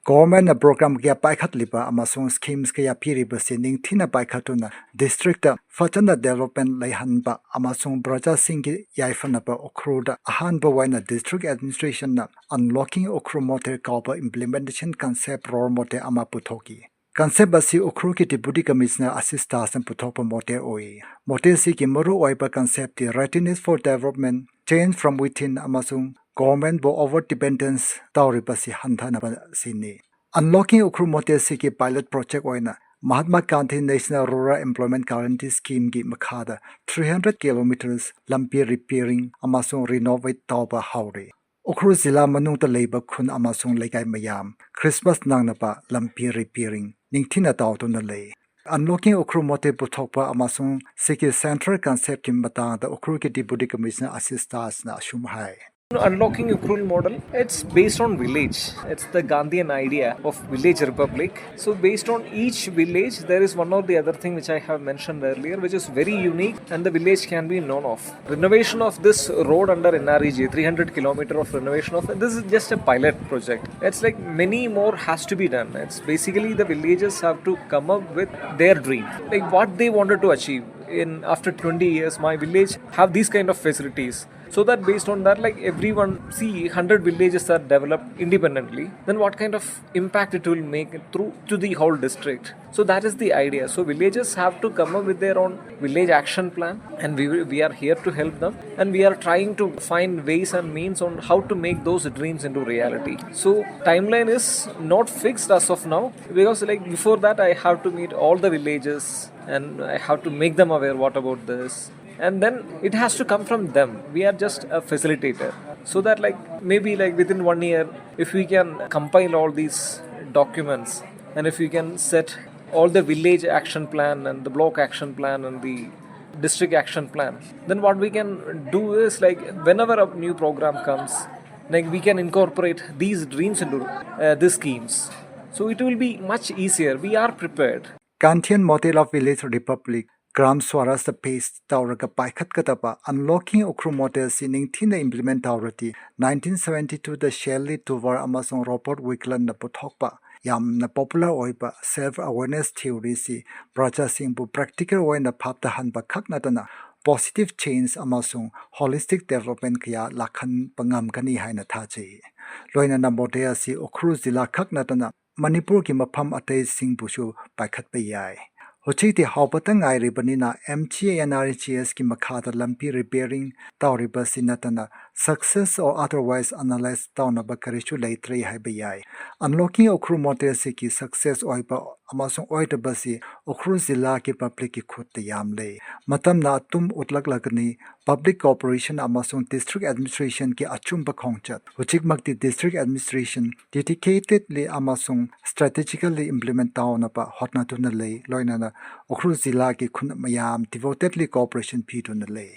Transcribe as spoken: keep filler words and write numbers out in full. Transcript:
Government ꯅ program ꯀꯌꯥ ꯄꯥꯏꯈꯠꯂꯤꯕ ꯑꯃꯁꯨꯡ schemes ꯀꯌꯥ ꯄꯤꯔꯤꯕꯁꯤ ꯅꯤꯡꯊꯤꯅ ꯄꯥꯏꯈꯠꯇꯨꯅ district ꯇ ꯐꯖꯅ development ꯂꯩꯍꯟꯕ ꯑꯃꯁꯨꯡ ꯄ꯭ꯔꯖꯥꯁꯤꯡꯒꯤ ꯌꯥꯏꯐꯅꯕ ꯎꯈ꯭ꯔꯨꯜꯗ ꯑꯍꯥꯟꯕ ꯑꯣꯏꯅ district administration ꯅ Unlocking Ukhrul Motel ꯀꯧꯕ implementation concept role model ꯑꯃ ꯄꯨꯊꯣꯛꯈꯤ꯫ Concept ꯑꯁꯤ ꯎꯈ꯭ꯔꯨꯜꯒꯤ Deputy Commissioner ꯑꯁꯤꯁ ꯗꯥꯁꯅ ꯄꯨꯊꯣꯛꯄ model ꯑꯣꯏ꯫ Model ꯑꯁꯤꯒꯤ ꯃꯔꯨꯑꯣꯏꯕ concept T readiness for development, change from within ꯑꯃꯁꯨꯡ government ꯕꯨ over dependence ꯇꯧꯔꯤꯕꯁꯤ ꯍꯟꯊꯅꯕ ꯑꯁꯤꯅꯤ꯫ Unlocking Ukhrul Motel ꯑꯁꯤꯒꯤ pilot project ꯑꯣꯏꯅ Mahatma Gandhi National Rural Employment Guarantee Scheme ꯒꯤ ꯃꯈꯥꯗ three hundred kilometers ꯂꯝꯕꯤ repairing ꯑꯃꯁꯨꯡ renovate ꯇꯧꯕ ꯍꯧꯔꯦ꯫ ꯎꯈ꯭ꯔꯨꯜ ꯖꯤꯂꯥ ꯃꯅꯨꯡꯗ ꯂꯩꯕ ꯈꯨꯟ ꯑꯃꯁꯨꯡ ꯂꯩꯀꯥꯏ ꯃꯌꯥꯝ Christmas ꯅꯪꯅꯕ ꯂꯝꯕꯤ repairing ꯅꯤꯡꯊꯤꯅ ꯇꯧꯗꯨꯅ ꯂꯩ꯫ Unlocking Ukhrul Motel ꯄꯨꯊꯣꯛꯄ ꯑꯃꯁꯨꯡ ꯁꯤꯒꯤ central concept ꯀꯤ ꯃꯇꯥꯡꯗ ꯎꯈ꯭ꯔꯨꯜꯒꯤ Deputy Commissioner ꯑꯁꯤꯁ ꯗꯥꯁꯅ ꯑꯁꯨꯝ ꯍꯥꯏ꯫ Unlocking Ukhrul model, it's based on village. It's the Gandhian idea of village republic. So based on each village, there is one or the other thing which I have mentioned earlier, which is very unique and the village can be known of. Renovation of this road under N R E G, three hundred kilometer of renovation of, this is just a pilot project. It's like many more has to be done. It's basically the villages have to come up with their dream, like what they wanted to achieve in after twenty years. My village have these kind of facilities, so that based on that, like, everyone, see, hundred villages are developed independently, then what kind of impact it will make through to the whole district? So that is the idea. So villages have to come up with their own village action plan, and we, we are here to help them, and we are trying to find ways and means on how to make those dreams into reality. So timeline is not fixed as of now, because, like, before that I have to meet all the villages and I have to make them aware what about this, and then it has to come from them. We are just a facilitator, so that, like, maybe, like, within one year, if we can compile all these documents and if we can set all the village action plan and the block action plan and the district action plan, then what we can do is, like, whenever a new program comes, like, we can incorporate these dreams into uh, these schemes, so it will be much easier. We are prepared. Gandhian Model of Village Republic Gram Swaraj the base ꯇꯧꯔꯒ ꯄꯥꯏꯈꯠꯀꯗꯕ Unlocking Ukhrul Model ꯑꯁꯤ ꯅꯤꯡꯊꯤꯅ implement ꯇꯧꯔꯗꯤ, nineteen seventy two ꯗ Shelley Duvall ꯑꯃꯁꯨꯡ Robert Wiklund ꯅ ꯄꯨꯊꯣꯛꯄ ꯌꯥꯝꯅ popular ꯑꯣꯏꯕ self awareness theory ꯑꯁꯤ ꯄ꯭ꯔꯖꯥꯁꯤꯡꯕꯨ practical ꯑꯣꯏꯅ ꯐꯥꯞꯇꯍꯟꯕ ꯈꯛ ꯅꯠꯇꯅ, positive change ꯑꯃꯁꯨꯡ holistic development ꯀꯌꯥ ꯂꯥꯛꯍꯟꯕ ꯉꯝꯒꯅꯤ ꯍꯥꯏꯅ ꯊꯥꯖꯩ꯫ ꯂꯣꯏꯅꯅ model ꯑꯁꯤ ꯎꯈ꯭ꯔꯨꯜ ꯖꯤꯂꯥ ꯈꯛ ꯅꯠꯇꯅ ꯃꯅꯤꯄꯨꯔꯒꯤ ꯃꯐꯝ ꯑꯇꯩꯁꯤꯡꯕꯨꯁꯨ ꯄꯥꯏꯈꯠꯄ ꯌꯥꯏ꯫ ꯍꯧꯖꯤꯛꯇꯤ ꯍꯧꯕꯇ ꯉꯥꯏꯔꯤꯕꯅꯤꯅ, M G N R G S ꯀꯤ ꯃꯈꯥꯗ ꯂꯝꯕꯤ repairing ꯇꯧꯔꯤꯕꯁꯤ ꯅꯠꯇꯅ, success or otherwise analyze ꯇꯧꯅꯕ ꯀꯔꯤꯁꯨ ꯂꯩꯇ꯭ꯔꯦ ꯍꯥꯏꯕ ꯌꯥꯏ꯫ Unlocking Ukhrul Model ꯑꯁꯤꯒꯤ success ꯑꯣꯏꯕ ꯑꯃꯁꯨꯡ ꯑꯣꯏꯗꯕꯁꯤ ꯎꯈ꯭ꯔꯨꯜ ꯖꯤꯂꯥꯒꯤ public ꯀꯤ ꯈꯨꯠꯇ ꯌꯥꯝ ꯂꯩ꯫ ꯃꯇꯝꯅ ꯑꯗꯨꯝ ꯎꯠꯂꯛꯂꯒꯅꯤ꯫ Public cooperation ꯑꯃꯁꯨꯡ district administration ꯀꯤ ꯑꯆꯨꯝꯕ ꯈꯣꯡꯆꯠ꯫ ꯍꯧꯖꯤꯛꯃꯛꯇꯤ district administration dedicatedly ꯑꯃꯁꯨꯡ strategically implement ꯇꯧꯅꯕ ꯍꯣꯠꯅꯗꯨꯅ ꯂꯩ, ꯂꯣꯏꯅꯅ ꯎꯈ꯭ꯔꯨꯜ ꯖꯤꯂꯥꯒꯤ ꯈꯨꯟꯅꯥꯏ ꯃꯌꯥꯝ devotedly cooperation ꯄꯤꯗꯨꯅ ꯂꯩ꯫